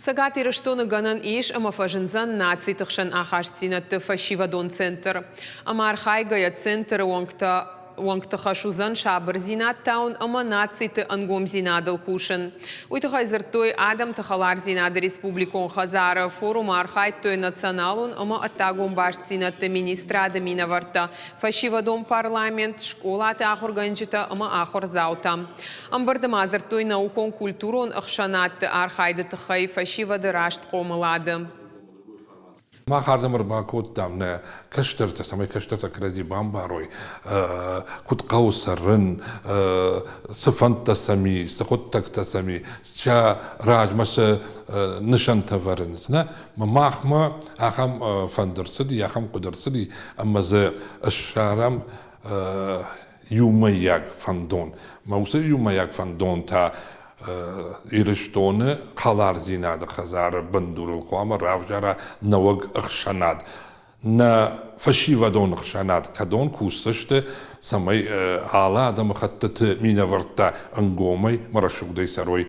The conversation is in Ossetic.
Цӕгат Ирыстоны гӕнӕн ис ӕмӕ фӕзындзӕн нациты хсӕн ахастдзинӕдты фӕсивӕдон центр. Ӕмархайгӕйӕ центры уӕнгтӕ уӕнгты хӕс уыдзӕн сабырдзинад тауын ӕмӕ нациты ӕнгомдзинадыл кусын. Уый тыххӕй дзырдтой адӕмты хӕлардзинады республикон хӕдзары. Форумы архайдтой националон ӕмӕ ӕддагон бастдзинӕдты министрады минӕвӕрттӕ, фӕсивӕдон парламент, скъолаты ахуыргӕнджытӕ ӕмӕ ахуырдзаутӕ. Ӕмбырды ма дзырдтой наукон-культурон ӕхсӕнадты архайды тыххӕй фӕсивӕды раст хъомылады. Мах ардӕм ӕрбакодтам нӕ кӕстӕртӕ, цӕмӕй кӕстӕртӕ кӕрӕдзи бамбарой, куыд хъӕуы цӕрын, цы фӕндтӕ сӕм и, цы хъуыддӕгтӕ сӕм и, сӕ размӕ цы нысантӕ вӕрынц. Нӕ? Махмӕ ахӕм фӕнд ӕрцыди, ахӕм хъуыды ӕрцыди, ӕмӕ дзы ссарӕм иумӕйаг фӕндон. Мӕ уыцы иумӕйаг фӕндон та Ирыстоны хӕлардзинады хӕдзары бындурыл хъуамӕ равзара нӕуӕг ӕхсӕнад. Нӕ фӕсивӕдон ӕхсӕнад кӕдон кусдзысты, цӕмӕй алы адӕмыхӕттыты минӕвӕрттӕ ӕнгомӕй мӕ рӕсугъдӕй цӕрой.